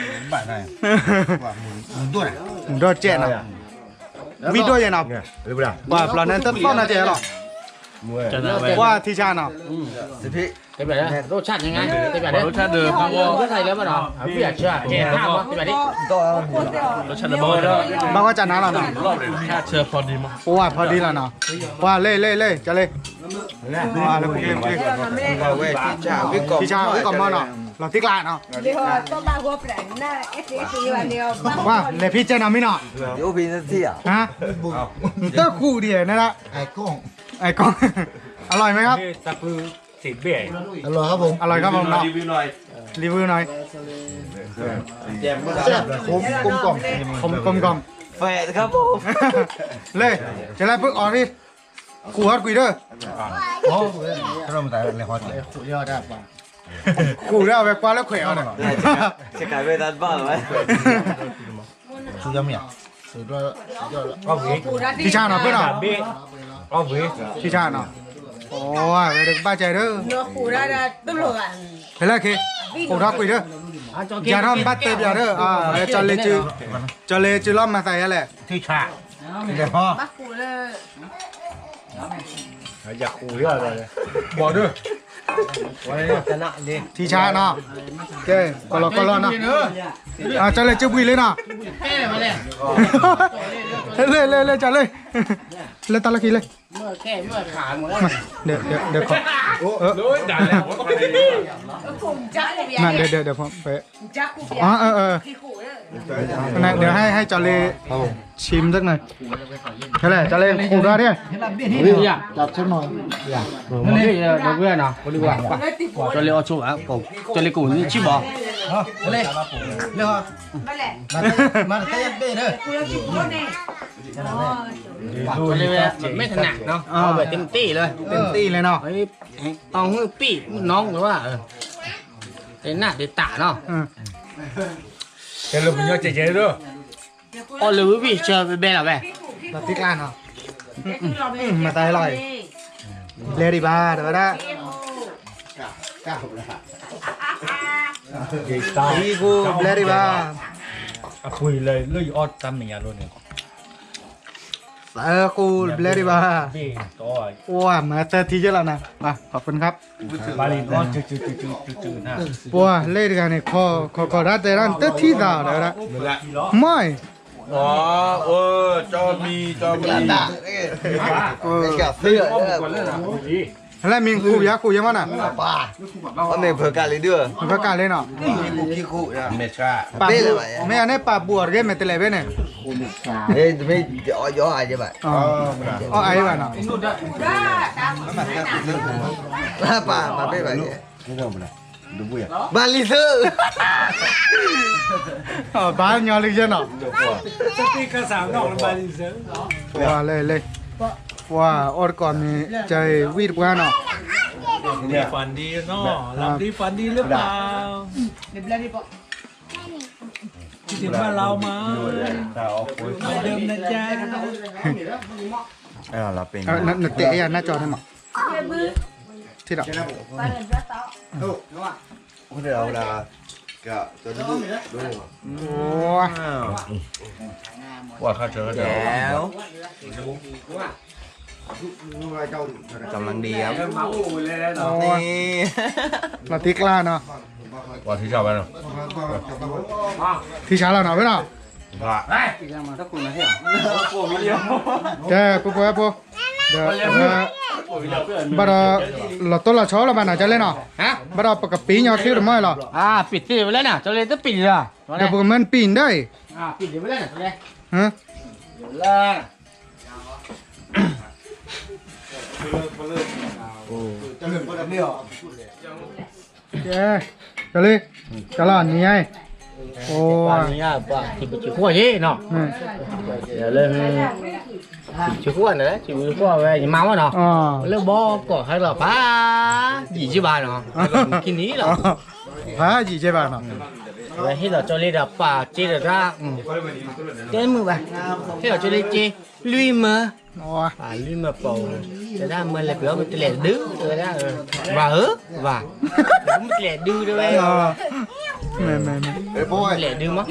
ကဲနီၤ, ဝံဒိၣ်ယဲနီၤ, ပှၤပျီန့ၣ်တသီၣ်နီၤကဲလီၤ, ပှၤထံဆးနီၤ, ဘၣ်ဝဲကၠနၢ်လီၤနီၤ, ပှၤဖီဒံလီၤနီၤ, ပှၤလ့လ့လ့ ကၠီလ့, ထံဆး ဝံကီၢ်မီနီၤ, လီၤတံၢ်ကျါနီၤ, ပှၤလဲၤဖံကဲနီၤမံနီၤ, နတၢ်ခူဒံးနဒၣ်, အร่อยไหมครับ, อร่อยครับผม อร่อยครับผมเนาะ, รีวิวหน่อย, แซ่บ ขมกลมกล่อม ขมกลมกล่อม แฝดครับผม, เลย จะได้ปึ๊กออกดิ, ขูดฮอตกุยเด้อ, ขูดแล้วเอาไปกว้านแล้วแขวนเอาเนี่ย, ထံဆးနီၤ ဖိနီၤ, ထံဆးနီၤ, အိၣ်ဝဲတကဘၣ်ကဲဒီး, ဖဲလဲၣ်ခ့, အိၣ်ထီၣ်ကွံာ်ဒီး, ယၤထီၣ်ဘၣ်တဲပျးဒီး, ကၠီလ့, ကၠီလ့ကၠီလီၤမၤသးယါလဲၣ်, ထံဆး, ဘၣ်ဒီး, ထံဆးနီၤ, ကဲ ကလီကလီနီၤ, ကၠီလ့ ကၠူဘှံးလံနီၤ, လ့လ့လ့ ကၠီလ့, လၢတၢ်လီၢ်ခံလ့, ဒီး ဒီး ဒီး ဒီး ဒီး ဒီး ဒီး ဒီး ให้ ให้ จอร์เลย์ ชิมสักหน่อย อะไร จอร์เลย์ ขูดมาดิ จับสักหน่อย เดี๋ยวเพื่อนเนาะ จอร์เลย์ เอาโชว์อ่ะ จอร์เลย์ กูนี่ชิบเหรอ มาเลย มาเลย มาเลย ไม่ถนัดเนาะ เอาแบบเต็มที่เลย เต็มที่เลยเนาะ เอาหื้อปี้น้องหรือว่า เออ เต็มหน้าเต็มตาเนาะ เออ เดี๋ยวเราไปย่อเจ๊ๆด้วย အီၣ်လၢဝံၣ်ဝံၣ်ဆၢဘဲဘဲလီၤဝဲ လီၤတံၢ်ကျါနီၤ မတၤလီၤ ဘျဲဒံးဘၣ် တဝဲဒၣ် ဘျဲဒံးဘၣ် အပှ့ၤလၢလၢယအီၣ်တၢ်မဲာ်ညါလိၤန့ၣ် သၢဃူဘျဲဒံးဘၣ် ပှၤမၤသၢထံယဲလီၤနၤ ขอบคุณครับ ပှၤလၢတဂၤန့ၣ် ခီခီဒၣ်တဲဒၣ်တထံၣ်သးဒီးဝဲဒၣ် မ့ၢ် လၢမ့ၢ်ခူယါခူယါမးနၤ မ့ၢ်အန့ၣ်ပာ်ပူၤအီၤတက့ၢ် မဲာ်တလဲၤဘဲန့ၣ် အီၣ်အါဘၣ်နီၤ ဘၣ်လံသု ဘၣ်ညီလံယဲနီၤ ပှၤလၢလၢ ပှၤအီၣ်တကိးမ့ၢ် ကဝံၣ်တပှၢ်နီၤ ฝันดีเนาะ หลับดีฝันดีหรือเปล่า คิดถึงบ้านเราไหมเหมือนเดิมนะจ๊ะ နတဲအယၤနၢ်ကၠီထဲမး ထံၣ်ဒီး กำลังดีครับ လီၤတံၢ်ကျါနီၤ ထံဆးလီၤနီၤ ဝဲနီၤ ကဲ ပှၤပှၤပှၤ ဒီး ဘၣ်ဒီး လီၤတိၢ်လီၤဆီလီၤဘၣ်နီၤ ကၠီလ့နီၤ ဘၣ်ဒီးပကပံၤညီချံတမီၢ်လီၤ ပံၤသ့ဝဲလဲၣ်နီၤ ကၠီလ့တပံၤလီၤ ဒီးပကမၢနပံၤဒၣ်အံၤ ကဲ ကၠီလ့ ကၠီလီၤနံၤညါအံၤ အိ နံၤညါပှၤ စံးပစံးဃီယ့ၣ်နီၤ လၢ စံးပစံးဃီန့ၣ် စံးပစံးဃီဝဲ ယမါဝဲနီၤ လၢဘီကီၢ်ဟဲလီၤဖး ယံာ်က့ဘၣ်နီၤ ခံနံၤလီၤ ဖးယံာ်က့ဘၣ်နီၤ ဝဲဟ့ၣ်လီၤကၠီလ့ဒီးပာ်က့ဒီးတၢ် တဲမုာ်ဘၣ် ဟ့ၣ်လီၤကၠီလ့က့ လွံၢ်မၢ လွံၢ်မၢပီၤ တဲဒၣ်မၢလဲၤပှ့ၤအီၣ်မ့ၢ်တလဲၤဒု တဲဝဲဒၣ် ဘၣ်ဧၢ ဘၣ် မ့ၢ်တလဲၤဒုတဲဝဲ မ့ၢ် မ့ၢ် မ့ၢ် လဲၤဒုမး ပာ်သူၣ်မုာ်သးမုာ်ယါ သူၣ်မုာ်သးမုာ်ယါနီၤ သူၣ်မုာ်သးမုာ်ယါ ဆိဒီးမၤလၢဘီကီၢ်ဟဲလီၤ လီၤဂုာ်ပာ်ဒီး ခီဒုတမ့ၢ်လၢယမၢဘၣ်နီၤ အဝဲတၢ်သူၣ်အိၣ်သးအိၣ်နီၤ ဒီးမူဒ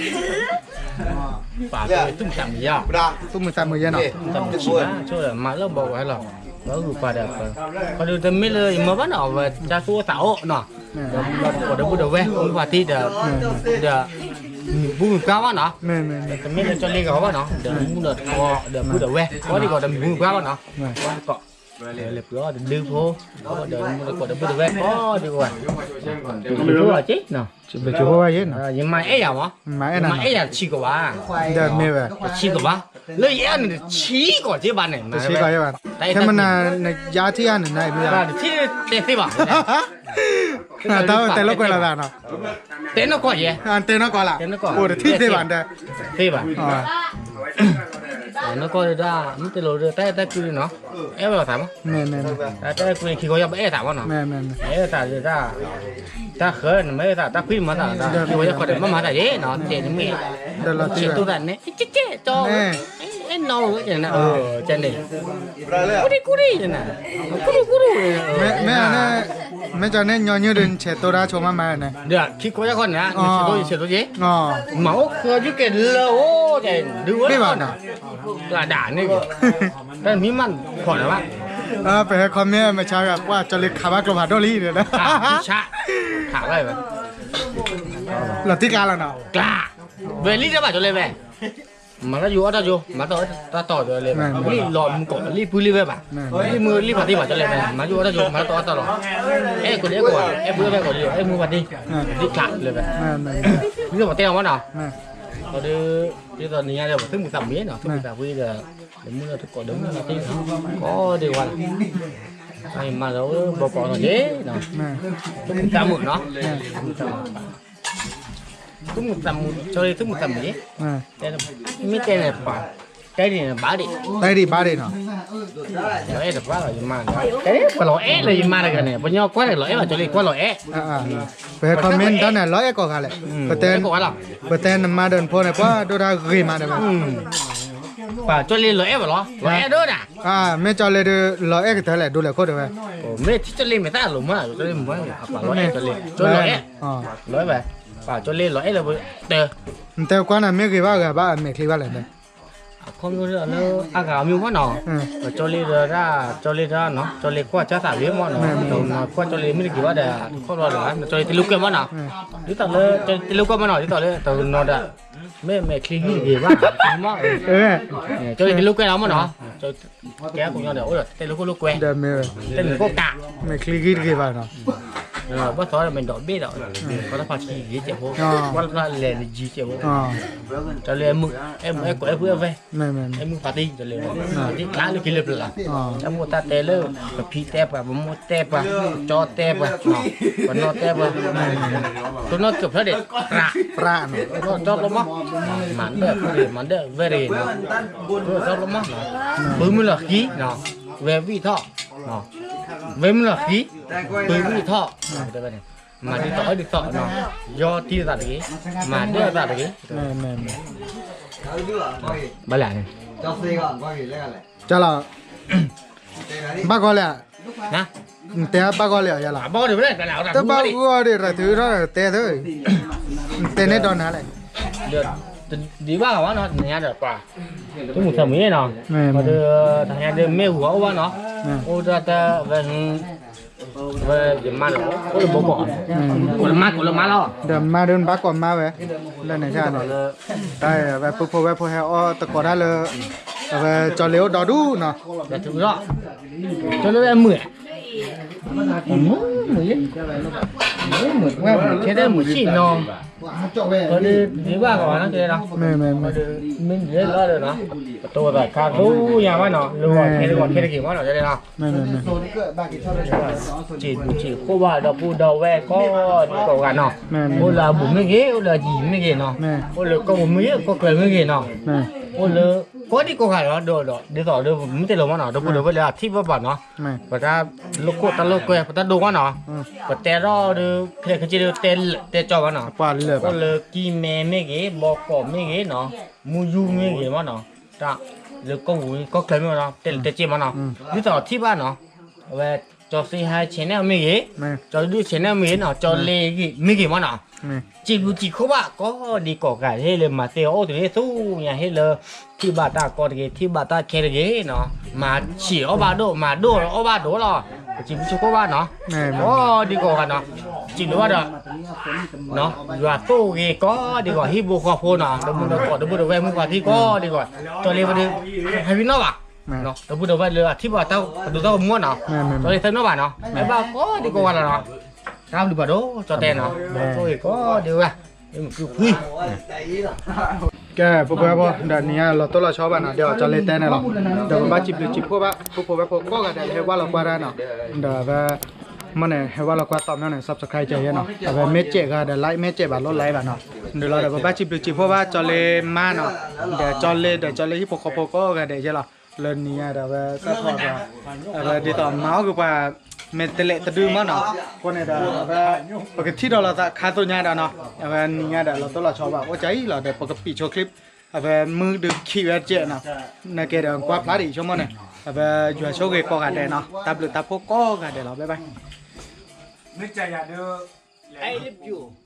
ီးကိးဒီပုၢ်ဒီဝဲၢ် မုၢ်ဖါတံၢ်ဒီး ဒီး မုာ်ဘူၣ်မုာ်ပှၢ်ဘၣ်နီၤ တမ့ၢ်လၢကၠီလ့ဂၤဘၣ်နီၤ ဒီးမူဒီးတကိးဒီးပုၢ်ဒီဝဲၢ် ကိးဒံးကိးဒီးမုာ်ဘူၣ်မုာ်ပှၢ်ဘၣ်နီၤ ကိး လဲၤပှ့ၤအီၣ်တဒုဖိ ဒီးမူဒီးကိးဒီပုၢ်ဒီဝဲၢ် ကိးဒံးကိး မုာ်ဘူၣ်မုာ်ပှၢ်က့နီၤ ယမၤအဲၣ်ယၤမး မၤအဲၣ်ယၤတဆံကီးဘၣ် ဒီးမ့ၢ်ဝဲ တဆံကီးဘၣ် လၢယအဲၣ်န့ၣ်တဆံကီးက့ဘၣ်န့ၣ် တဆံကီးက့ဘၣ် တမနၤ နယါထံၣ်အါန့ၣ် နမ့ၢ် တထံၣ်တဲသ့ဘၣ် တၢ်တဲလိာ်ကွဲးလီၤသးနီၤ တဲနီၢ်ကီၢ်ယဲ တဲနီၢ်ကီၢ်လၢ အိၣ်တထံၣ်သ့ဘၣ်တဲ သ့ဘၣ် နီၢ်ကီၢ်ဒၣ် မ့ၢ်တလိၣ်ဒီး တၢ်အဲၣ်တၢ်ကွံနီၤ အဲၣ်ဝဲလီၤသးမး တၢ်အဲၣ်ကွံခံခီယီၢ်ပအဲၣ်သးမးနီၤ အဲၣ်သးဒီး တၢ်ဃၢၤနမ့ၢ်အဲၣ်သး တၢ်ကွံမၤသး ခံခီယီၢ်ခီဒီး မ့ၢ်မၤသးယဲနီၤ တဲနမ့ၢ် ဆဲးတိၢ်သးန့ၣ် ကဲကဲကၠီ အဲၣ်နီၤဝဲကဲန့ၣ် ကဲန့ၣ် ကူဒံကူဒံ ကူဒံကူဒံ မ့ၢ် မ့ၢ်ကီန့ၣ် ညီနုၢ်ဒီး နဆဲးတိၢ်တၢ်ဆိမးမးန့ၣ် ဒီးခံခီယီၢ်ခီန့ၣ် နဆဲးတိၢ်ယဆဲးတိၢ်က့ မၤအိၣ်ဃၢယုၢ်ကဲလၢအိၣ်ကဲ ဒုးဝဲဘၣ်နီၤ တၢ်ဒၣ်န့ၣ်က့ တၢ်မံမးဖီၣ်လၢၤဘၣ် ပဟဲ comment မဆါဂၤ ပှၢ်ကၠီလ့ခးဘၣ်ကျိဖးဒိၣ်လံ ဆါ ခးဘၣ်ဘၣ် လီၤတံၢ်ကျါလီၤနီၤ, ကျါ, ဝဲလံတဘၣ်ကၠီလ့ဝဲ, မၤတၢ်ယိအီၣ်တၢ်ယိ မၤတၢ်အီၣ်တၢ်တီဒီးလ့ဝဲ, လံလီၤမူကီး လံပုၢ်လံဝဲဘၣ်, လံမုၢ်လံဖးတံၢ်ဘၣ်ကၠီလ့ဝဲ, မၤယိအီၣ်တၢ်ယိ မၤတၢ်တီအီၣ်တၢ်လီၤ, အဲၣ်ကိးလံအဲၣ်ကိးဘၣ် အဲၣ်ပုၢ်အဲၣ်ဝဲၢ်ကိးလံ အဲၣ်မုၢ်ဖးတံၢ်, လံကျါလ့ဝဲ, လံပှၤတဲအီၤမနီၤ, အီဒီး ဒ်သိးနံၤညါဒီး ပှၤသုးမုၢ်သးမုာ်နီၤ, သုးမုၢ်သးမုာ်ဒီး လၢမုၢ်လၢတကိးဒီးမုၢ်သ့ၣ်နီၤ, ကိးဒံးဝဲလီၤ, မၤဒီးဘီကီးနီၤက့ၤနီၤ, သုးမုၢ်သးမုာ်နီၤ, သုးမုၢ်သးမုာ်, ကၠီလ့ သုးမုၢ်သးမုာ်, မ့ၢ်တဲန့ၣ်ပှၤ, တဲဒံးန့ၣ်ဘၣ်ဒံး, တဲဒံးဘၣ်ဒံးနီၤ, လီၤအဲၣ်တပှၢ်လီၤ ယမါဒီး, တဲပှၤလီၤအဲၣ်လၢယမါတဂၤန့ၣ် ပှၤညီကွၢ်န့ၣ် လီၤအဲၣ်ဘၣ်ကၠီလ့ ကွၢ်လီၤအဲၣ်, ပဟဲ comment တၢ်န့ၣ် လီၤအဲၣ်ကိးဂၤလဲၣ်, ပတဲနမါဒီးနဖိန့ၣ် ပှၤဒိၣ်တၢ်ဂ့ၤမးဒီး, ပှၤကၠီလ့လီၤအဲၣ်ဘၣ်လီၤ လီၤအဲၣ်ဒိၣ်ဒၣ်, မ့ၢ်ကၠီလ့ဒီး လီၤအဲၣ်ကတၢၢ်လဲၣ် ဒိလဲၣ်ခိၣ်တဲဝဲ, မ့ၢ်ထံကၠီလ့မ့ၢ်သၣ်လိၤမး ကၠီလ့မ့ၢ်ပှၤလီၤအဲၣ်ကၠီလ့, ကၠီလီၤအဲၣ်, လီၤအဲၣ်ဘၣ်, ပှၤကၠီလ့လီၤအဲၣ်လၢပတၢၢ်, နတဲကွၢ်န့ၣ် မ့ၢ်ဂ့ၤဘၣ်ဂ့ၤဘၣ် အမဲာ်ချံဘၣ်လဲၣ်, အခီပညီလၢအဂၤအမ့ၢ်မနီၤ, ကၠီလ့ဒီးတၢ် ကၠီလ့တၢ်နီၤ ကၠီလ့ကွၢ်ကၢသးဝံၤမနီၤ, တနီၤကွၢ်ကၠီလ့မ့ၢ်တဂ့ၤဘၣ်ဒီး တခီဘျီဒီး ကၠီလ့တလိာ်ကွဲမနီၤ, ဒ်သိးလၢ ကၠီလ့တလိာ်ကွဲမနီၤ ဒ်သိးလၢတနီၤဒီး မ့ၢ်မဲာ်ချံဂံၢ်တဂ့ၤဘၣ်, ကၠီလ့တလိာ်ကွဲလီၤမနီၤ, ကဲကိးညီဒီး အိၣ်ဒီးတဲလိာ်ခိၣ်လိာ်ကွဲ, တဲလိာ်ခိၣ်ကး, မဲာ်ချံဂံၢ်တဂ့ၤဘၣ်နီၤ, ဘၣ်သီဒီးမ့ၢ်ဒီးဘ့ၣ်ဒီး ကီၢ်တၢ်ဖးထံဂ့ၤကဲးဖိ, ကီၢ်တၢ်ဖးလဲၢ်န့ၣ်ယံၤကဲးဖိ, ကၠီလ့အဲၣ်မုၣ် အဲၣ်မုၣ်အဲၣ်ကိးအဲၣ်ပုၢ်အဲၣ်ဝဲၢ်, အဲၣ်မုၣ်ဖးတံၢ်ကၠီလ့, ဖးတံၢ်ကျါလၢက့ၤလၢပျၢၤလီၤ, တၢ်မိၢ်တၢ်တဲလၢ ပဖံတဲပှၤ ပမိၢ်တဲပှၤ ပကၠီတဲပှၤ ပနီၢ်တဲပှၤ, တိၢ်နီၣ်ကၢၢ်ဖျၢၣ်ဒံး ပြး ပြးနီၤ တိၢ်နီၣ်ကၢၢ်ဖျၢၣ်မး, မၤဒၢၣ်ဖုၣ်တဂ့ၤ မၤဒၢၣ်ဝဲၢ်တဂ့ၤနီၤ, တိၢ်နီၣ်ကၢၢ်ဖျၢၣ်မး, ပုၢ်မုၢ်လီၤဃံနီၤ ဝဲၢ်ဝံၣ်ထီၣ်, ဝဲၢ်မုၢ်လီၤဃံ ပုၢ်ဝံၣ်ထီၣ်, မၤဒ်သိးအီၣ်ဒ်သိးနီၤ, ယီထံသးတဂ့ၤ, မၤဒၢၣ်သးတဂ့ၤ, ဘၣ်လဲၣ်န့ၣ်, ကလီၤ, ဘၣ်ဂီၢ်လဲၣ်, နတဲဘၣ်ဂီၢ်လဲၣ်ယလီၤ, တဘၣ်ဂီၢ်ဒံး တၢ်ထုးထီၣ်တဲသု, နတဲန့ၢ်ဒီးနၤလဲၣ်, ဒ်ဘၣ်ဝဲနီၤ နညါဒီးပှၤ, သုးမုၢ်သးမုာ်နီၤ, ဒီးတဟါညါဒ်မ့ၢ်ဝံၤအိၣ်ဘၣ်နီၤ, အိၣ်ဒၣ်တၢ်ဝဲ ဝဲယမါဒီး အိၣ်လၢဘီကီး, ကိးလၢမါကိးလၢမါလီၤ, ဒီးမါဒ်နဘၣ်ကိးမါဝဲ, လၢန့ၣ်တၢ်န့ၣ်, တၢ်ဝဲပုၢ်ဖိဝဲၢ်ဖိဟဲအီၣ်သကိးတၢ်လၢ, အဝဲကၠီလ့အိၣ်ဒီဒူၣ်နီၤ, ကၠီလ့ဝဲအမုာ်, မုာ်, မုာ်, မုာ်, မုာ်, မုာ်ဆ့ၣ်နီၤ, ဒ်ဘၣ်ကီးနီၤ, မ့ၢ်လီၤဒီးနီၤ, ပတိၤသးခါဒိၣ်ညါဘၣ်နီၤ, လၢဂီၤခဲလၢဂီၤခဲတဂ့ၤမးနီၤ, စံးဘျုးစံးဖှိၣ်ဘၣ်ဒီပုၢ်ဒီဝဲၢ်ကိးဒံကိးဂၤနီၤ, အိၣ်လၢအဘူးမ့ၢ်ဂ့ၤ အိၣ်လၢအယံၤမ့ၢ်ဂ့ၤနီၤ, အိၣ်လၢကီၢ်ပူၤမ့ၢ်ဂ့ၤ ကီၢ်ချၢမ့ၢ်ဂ့ၤနီၤ, အိၣ်လၢကိးဒံကိးဂၤဒီး ဒီးဒ်သိးလၢမ့ၢ်တဲလီၤမးနီၤ, ဒီပုၢ်ဒီဝဲၢ်လၢအထံၣ်ဘၣ်ပှၤနီၤ, ပတၢ်လိာ်ခိၣ်တၢ်လိာ်ကွဲ ပတၢ်ဒိမးနီၤ, ပတဲထီၣ်ဒီး ခဲလၢာ်ခဲဆ့ဒီး တဲကၠီဘၣ်နီၤ, အိၣ်လၢကံၢ်မဲမ့ၢ်ဂ့ၤ ဘီကီးမ့ၢ်ဂ့ၤနီၤ, မူယူမ့ၢ်ဂ့ၤမးနီၤ, တၢ်လၢကီၢ်ပူၤကီၢ်ချၢမ့ၢ်နီၤ တဲလၢတဲက့ၢ်မးနီၤ, ဒ်သိးထံၣ်ဘၣ်နီၤ, အဝဲ ကၠီသ့ဟဲ channel မ့ၢ်ဂ့ၤ, ကၠီဒု channel မ့ၢ်ဂ့ၤနီၤ, ကၠီလ့ဂ့ၤမ့ၢ်ဂ့ၤမးနီၤ, စံးဘျုးစံးဖှိၣ်ဘၣ်ကိးဒံကိးဂၤ ဟ့ၣ်လၢမၤသ့အီၣ်အိၣ်တဂ့ၤ သူညါဟ့ၣ်လၢ ထံၣ်ဘၣ်တၢ်ကီတဂ့ၤ ထံၣ်ဘၣ်တၢ်ခဲတဂ့ၤနီၤ, မၤဆံးအီၣ်ဘၣ်ဒိၣ် မၤဒိၣ်အီၣ်ဘၣ်ဒိၣ်လီၤ, ပစံးဘျုးစံးဖှိၣ်ဘၣ်နီၤ, ကိးဒံကိးဂၤနီၤ, စံးဘျုးဘၣ်ဒီး ယွၤသိၣ်ဂ့ၤကိးဒံကိး ဟံၣ်ဖိဃီဖိနီၤ ဒီပုၢ်ဒီဝဲၢ်မုၣ်ခွါထံ ကိးဒံကိး, ကၠီလ့ဝဲဒၣ် ဟဲဝံၤနီၢ်ဘၣ်, ဒီပုၢ်ဒီဝဲၢ်လၢအထံၣ်ဘၣ်တၢ်ကဒိးတၢ်ကမူနီၤ, ကၠီလ့သၢနီၢ်ဘၣ်နီၤ, ဟဲဘၣ်ကိးဒံကိးဂၤလီၤနီၤ, တၢ်ဘျုးဘၣ်ဒီး ကၠီတဲနီၤ, သိၣ်ဂ့ၤကိးဒံဝဲ, မုၢ်ကုဖှံ ကဲ ဖိဖိဝဲဖိ ဒီးနံၤညါလီၤတိၢ်လီၤဆီဘၣ်နီၤ ဒီးကၠီလ့တဲန့ၣ်လီၤ, ဒီးပဘၣ်စံးဘျုးစံးဖှိၣ်ဘၣ် ဖိဖိဝဲဖိကိးဂၤဒဲးလၢဟဲဝါလီၤကွၢ်တၢ်နီၤ, ဒီးအဝဲ မ့ၢ်န့ၣ် ဟဲဝါလီၤကွၢ်သီမ့ၢ်န့ၣ် subscribe ကဲယဲနီၤ, အဝဲမ့ၢ်စဲးဂၤဒီး like မ့ၢ်စဲးဘၣ်လိၣ် like ဘၣ်နီၤ, ဒီးလီၤဒီးပဘၣ်စံးဘျုးစံးဖှိၣ်ဘၣ် ကၠီလ့မါနီၤ, ဒီးကၠီလ့ဒီးကၠီလ့ဟံၣ်ဖိဃီဖိကိးဂၤဒဲးယဲလီၤ, လၢနံၤညါဒီးအဝဲသၣ်ထီၣ်ဒီး အဝဲဒ်သိးမၤအီၣ်က့ၤပှၤ မဲာ်တဲးလဲးတဒုမ့ၢ်နီၤ, အဃိန့ၣ်ဒီး အဝဲ ပကထံၣ်ဒီးလိာ်သးခါသိညါဒီးနီၤ, အဝဲနံၤညါဒီးလီၤတိၢ်လီၤဆီဘၣ် အိၣ်ကၠီအံၤလီၤဒီး ပကပံာ်ဆိချံ အဝဲမုၢ်ဒုးခံဝဲစဲးနီၤ, နကဲဒီးကွၢ်ဖျါဒံးဆိကမိၣ်န့ၣ်, အဝဲယွၤဆိၣ်ဂ့ၤကိးဂၤဒဲးနီၤ, တၢ်ဘျုးတၢ်ဖှိၣ်ကိးဂၤဒဲးလီၤ bye bye.